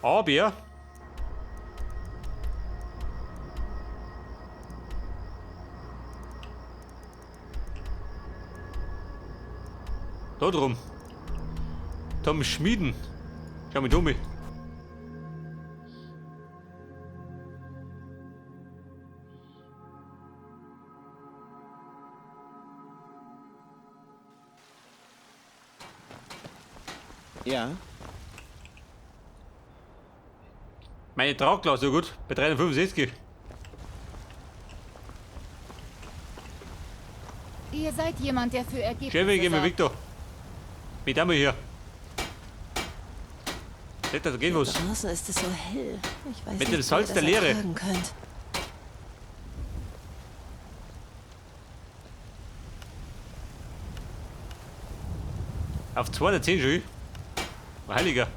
Aber da drum. Tom Schmieden. Schau mal, Tommy. Ja? Meine Tragklasse, so gut. Bei 365. Ihr seid jemand, der für Ergebnisse Schön, wir gehen mal sorgt. weg da. Mit einmal hier. Seht ihr, da geht was. Draußen ist es so hell. Ich weiß Mit nicht, dem wie ihr Salz das der Leere. ertragen könnt. Auf 210 schon. Heiliger.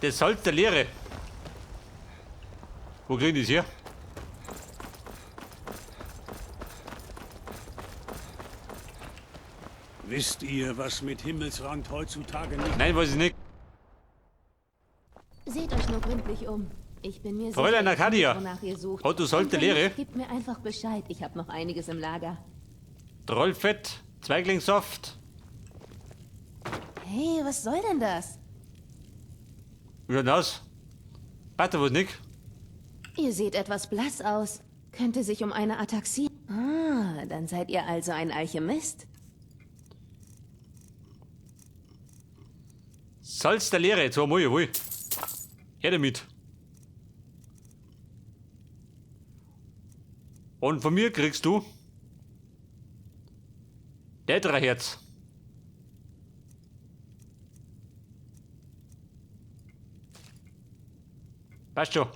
Das Salz der Leere. Wo kriegen die das her? Wisst ihr, was mit Himmelsrand heutzutage nicht... Nein, weiß ich nicht. Seht euch nur gründlich um. Ich bin mir Fräulein sicher, ich Arcadia. finde, wonach ihr sucht. Otto Und sollte wenn Lehre. nicht, Gebt mir einfach Bescheid. Ich habe noch einiges im Lager. Trollfett, Zweiglingssaft. Hey, was soll denn das? Wie schaut denn aus? Warte, was nicht? Ihr seht etwas blass aus. Könnte sich um eine Ataxie. Ah, dann seid ihr also ein Alchemist? Salz der Leere, zweimal, jawohl. Her damit. Und von mir kriegst du Tetraherz. Passt schon.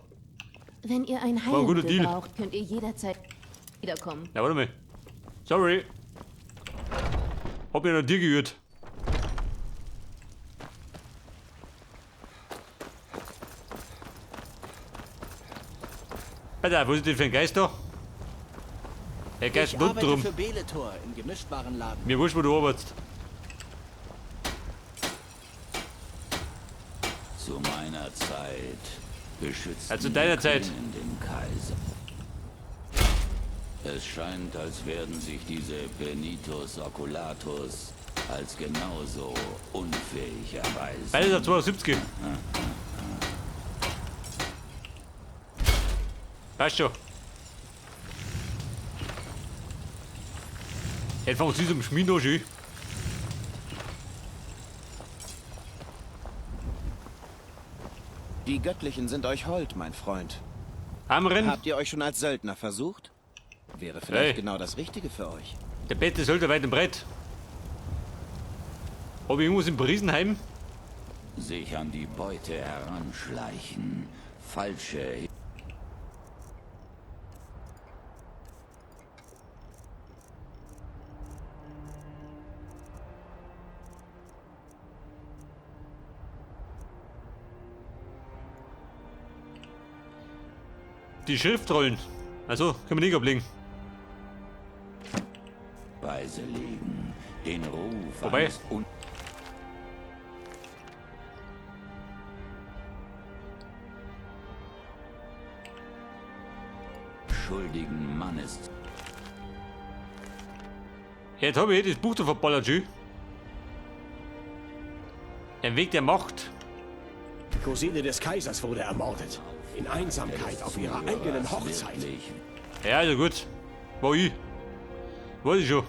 Wenn ihr ein War ein guter Heilmittel Deal. braucht, könnt ihr jederzeit wiederkommen. Na, warte mal. Sorry. Hab ja noch dir gehört. Alter, was ist denn für ein Geist da? Der Geist Ich unten arbeite drum. für Beletor im Gemischtwarenladen. Mir wurscht, wo du arbeitest. Zu meiner Zeit beschützten Also deiner die Zeit. Grünen den Kaiser. Es scheint, als werden sich diese Benitus Oculatus als genauso unfähig erweisen. Beide auf 270. Passt schon. Jetzt fangen sie zum Schmieden an, schön. Die Göttlichen sind euch hold, mein Freund. Amren, Habt ihr euch schon als Söldner versucht? Wäre vielleicht Hey. genau das Richtige für euch. der Beste sollte weit und breit. Hab ich irgendwas in Briesenheim? Sich an die Beute heranschleichen, falsche Die Schriftrollen. Also, können wir nicht ablegen. Hinweise legen, den Ruf Wobei- eines un schuldigen Mannes Jetzt hab ich eh das Buch da verballert, schön. Der Weg der Macht. Die Cousine des Kaisers wurde ermordet. In Einsamkeit auf ihrer eigenen Zuhörers Hochzeit. wirklich Ja, also gut. War ich. Weiß ich schon.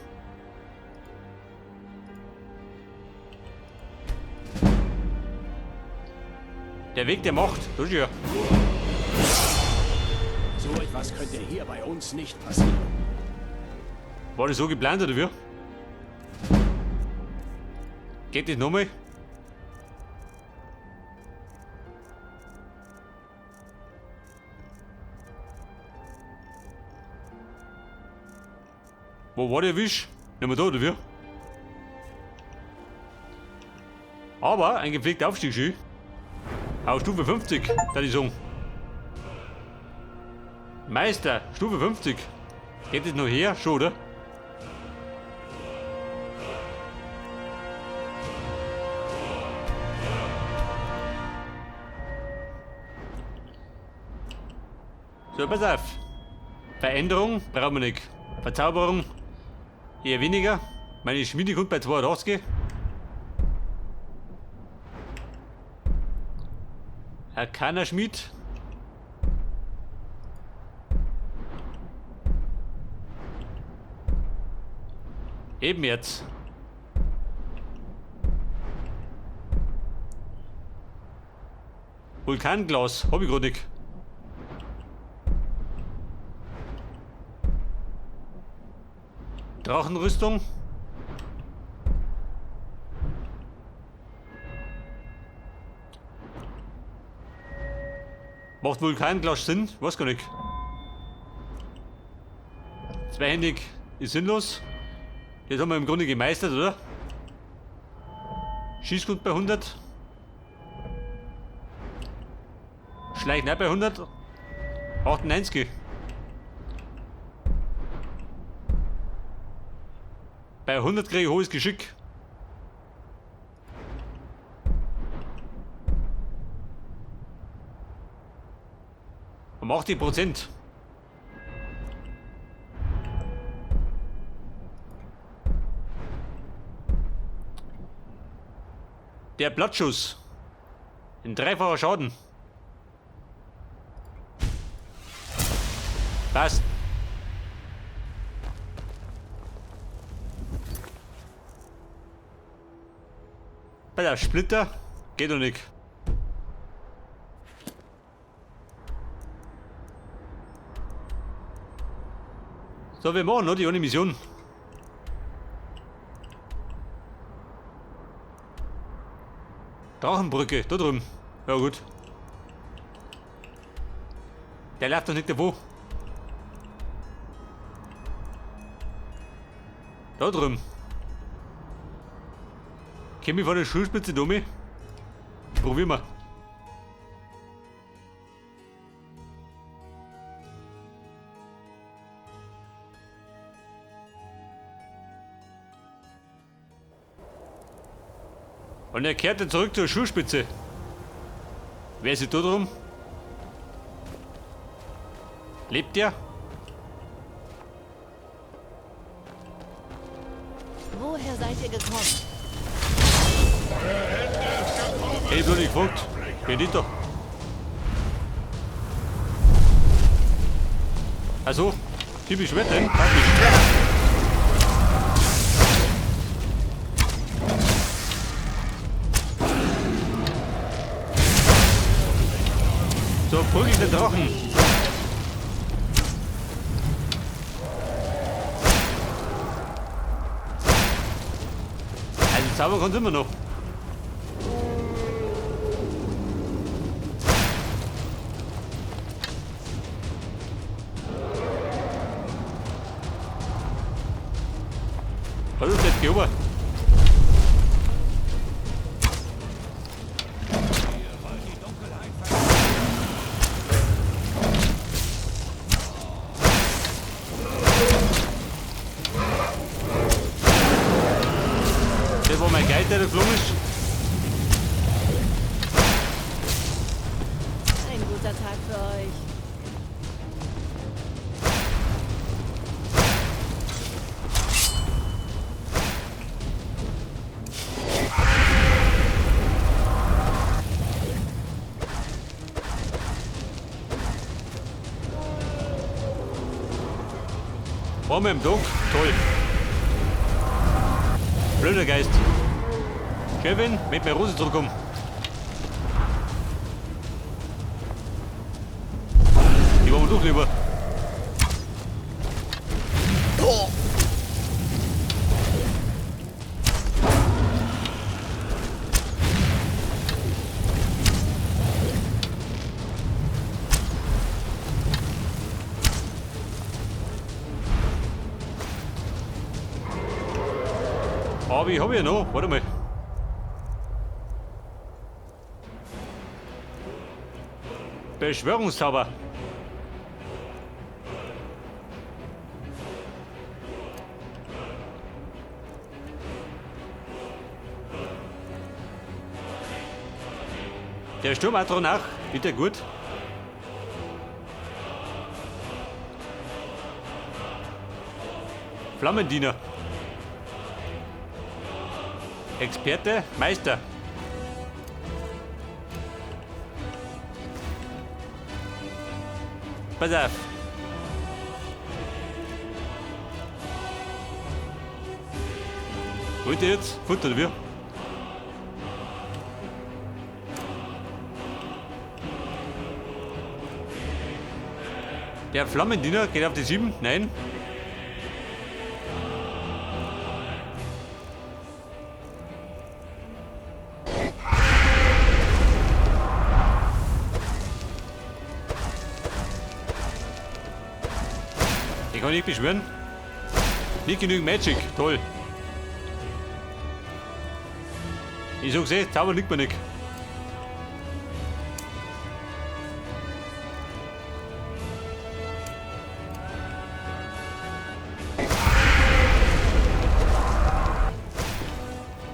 Der Weg der Macht. Das ist ja. So etwas könnte hier bei uns nicht passieren. War das so geplant oder wie? Geht das nochmal? Wo war der Wisch? Nicht mehr da, oder wie? Aber ein gepflegter Aufstieg, schön. Auf Stufe 50, da die sagen. Meister, Stufe 50. Geht das noch her? Schon, oder? So, pass auf. Veränderung brauchen wir nicht. Verzauberung eher weniger. Meine Schmiede kommt bei 82. Arcana Schmied. Eben jetzt. Vulkanglas, hab ich grad nicht. Drachenrüstung. Macht Vulkanglas Sinn? Weiß gar nicht. Zweihändig ist sinnlos. Das haben wir im Grunde gemeistert, oder? Schießgut bei 100. Schleichen auch bei 100. 98. Bei 100 kriege ich hohes Geschick. Um 80%. Der Blattschuss. Ein dreifacher Schaden. Passt. Bei der Splitter geht doch nicht. So, wir machen noch die ohne Mission. Drachenbrücke, da drüben. Ja gut. Der läuft doch nicht davor. Da drüben. Komm ich von der Schulspitze, Domi? Probieren wir. Und er kehrte zurück zur Schulspitze. Wer ist da drum? Lebt der? Woher seid ihr gekommen? Hey, ich hab nicht gefragt. Benito. Also, typisch Schwert, denn? So, prügelt den Drachen. Also Zauber kommt immer noch. Was ist das hier oben? Das war mein Guide, der da geflogen ist. Ein guter Tag für euch. Waren wir im Tag? Toll. Blöder Geist. Kevin, mit mir Rose zurückkommen. Die wollen wir doch lieber. Aber ich habe ja noch, warte mal. Beschwörungszauber. Der Sturm Atronach, bitte gut. Flammendiener. Experte, Meister. Pass auf. Wollt ihr jetzt? Futtern wir? Der Flammendiener geht auf die 7? Nein. Ich kann nicht beschwören. Nicht genügend Magic. Toll. Ich sag's eh, Zauber liegt mir nicht.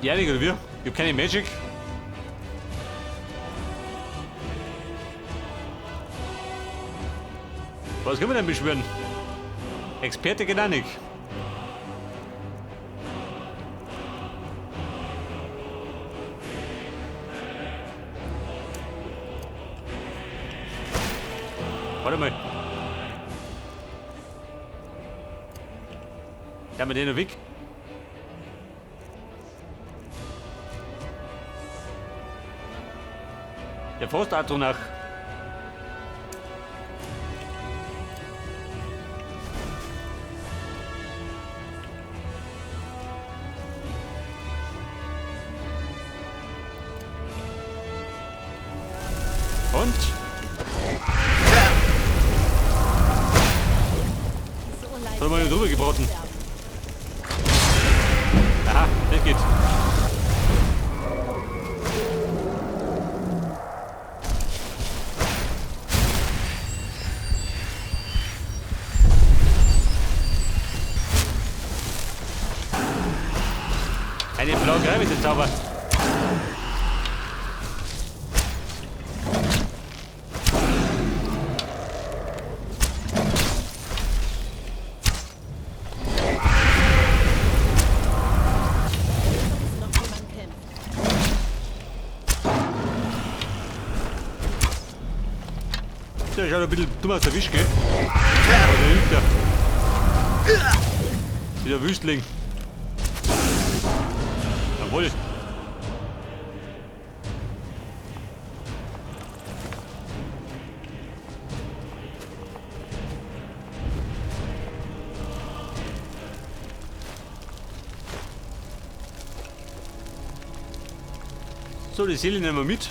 Ja, oder wir? Ich hab keine Magic. Was können wir denn beschwören? Experte geht auch nicht. Warte mal. Da haben wir den noch weg. Der Frostatronach. Und? So Hat er mal drüber gebraten. Aha, das geht. Eine blaue Greife ist jetzt sauber. Der schaut ein bisschen dumm aus der Wisch, gell? Aber der hilft ja. Dieser Wüstling. Jawohl. So, die Seele nehmen wir mit.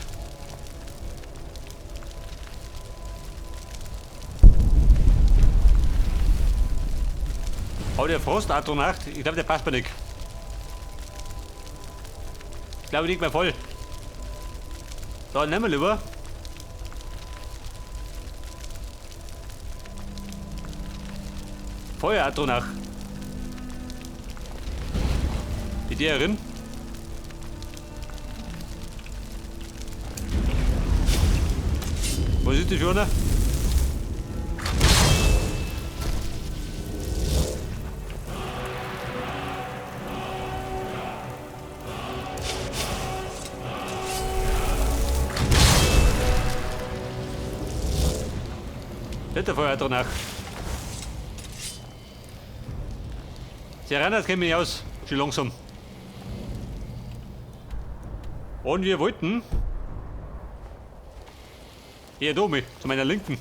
Aber der Frostatronach, ich glaube, der passt mir nicht. Ich glaube nicht mehr voll. So, nehmen wir lieber. Feueratronach. Die Derin. Was ist die schon? Der Feuer danach. Serana, das kennt mich aus. Schon langsam. Und wir wollten hier da mit, zu meiner Linken.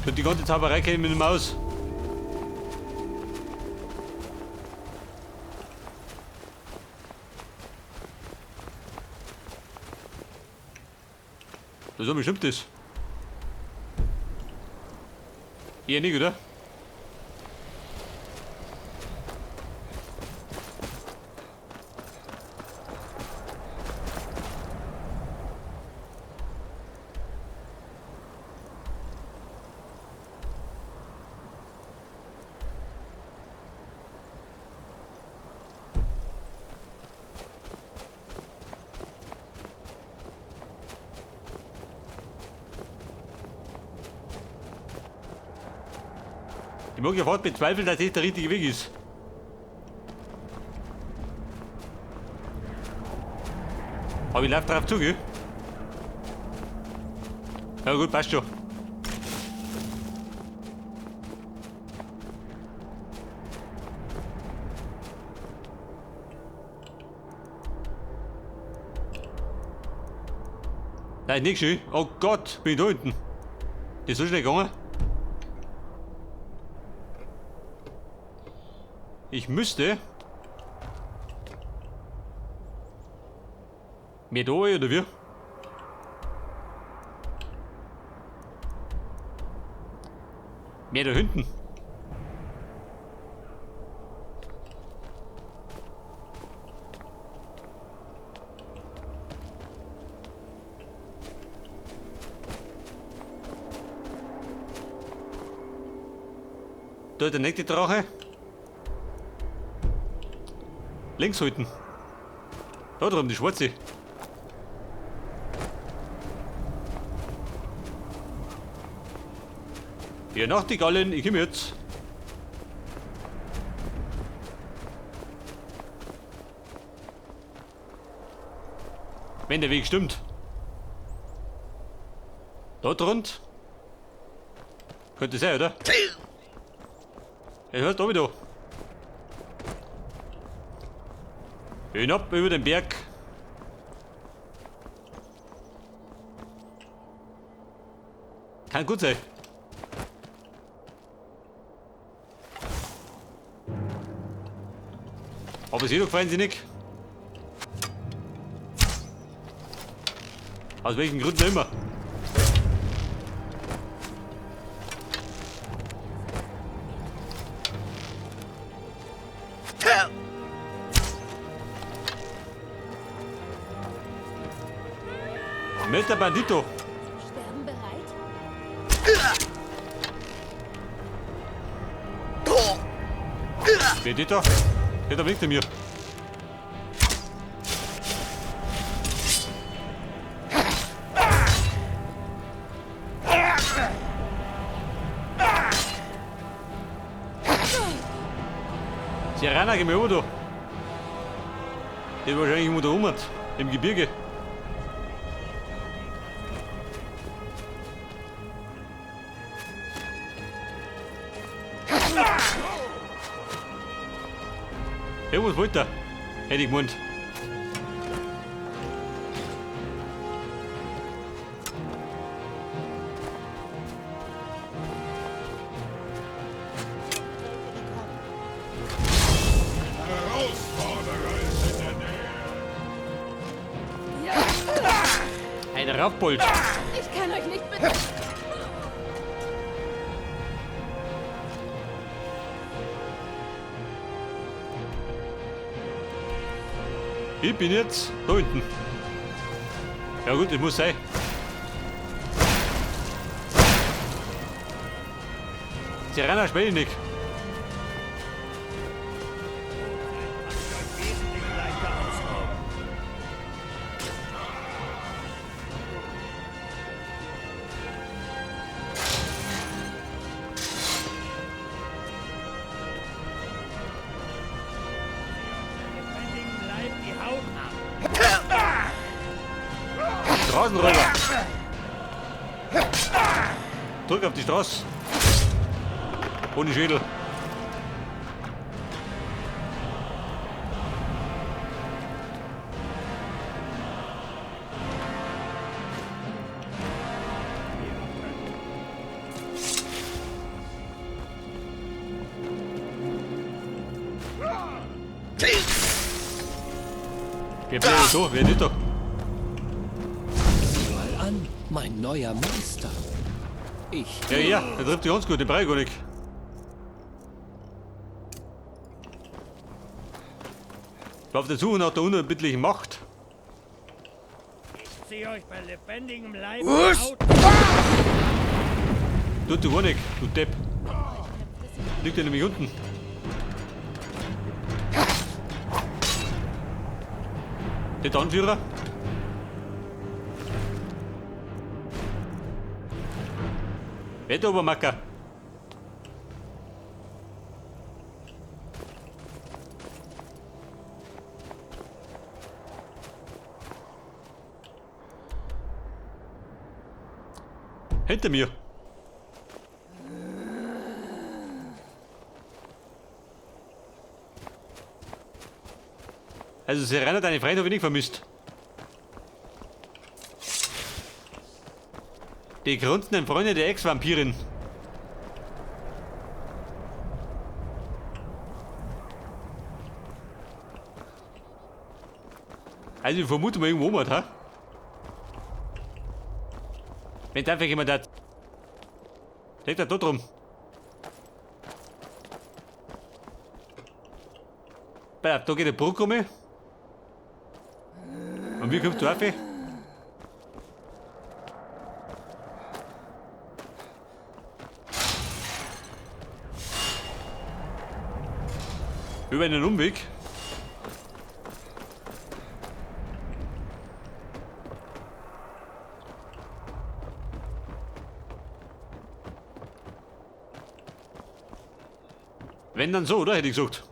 Und die ganze Zauberei kenne ich mich nicht mehr aus. Das ist bestimmt das. Eher nicht, oder? Ich mag ja fast bezweifeln, dass das der richtige Weg ist. Aber ich laufe drauf zu, gell? Ja gut, passt schon. Nein, nicht schön. Oh Gott, bin ich da hinten. Das ist so schnell gegangen. Ich müsste mehr da oder wie? Mehr da hinten. Da ist der nächste Drache. Links halten. Da drüben, die schwarze. Ja, Nachtigallen, ich komme jetzt. Wenn der Weg stimmt. Da drunter. Könnte sein, oder? Ja, hört da wieder. Hinab über den Berg. Kann gut sein. Aber sie gefallen sie nicht. Aus welchen Gründen immer. Mit der Bandito. Sterben bereit? Wer geht da? Der da winkt er mir. Serana, geh mir über da. Der ist wahrscheinlich irgendwo da rum, im Gebirge. Irgendwas wollte er. Hätte ich gemeint. Ein Raufbold. Ich kann euch nicht mit. Ich bin jetzt da hinten. Ja gut, das muss sein. Serana spiele ich nicht. Straßenräuber! Drück auf die Straße! Ohne Schädel! Wer bleibt da? Wer nicht da? Sieh mal an, mein neuer Meister. Ich. Ja, ja, der trifft die ganz gut, den brauche ich gar nicht. Ich war auf der Suche nach der unerbittlichen Macht. Ich zieh euch bei lebendigem Leib out. Tut du gar nicht, du Depp. Liegt ja nämlich unten. Der Anführer? Wer der Obermacker? Hinter mir. Also Serana, deine Freunde habe ich nicht vermisst. Die grunzenden Freunde der Ex-Vampirin. Also ich vermute mal irgendwo mal, ha? Wenn da einfach jemand hat. Legt er dort rum. Da geht die Brücke um. Und wie kommst du auf? Über einen Umweg. Wenn dann so, oder? Hätte ich gesagt.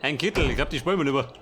Ein Kittel, ich glaube, die spülen wir lieber.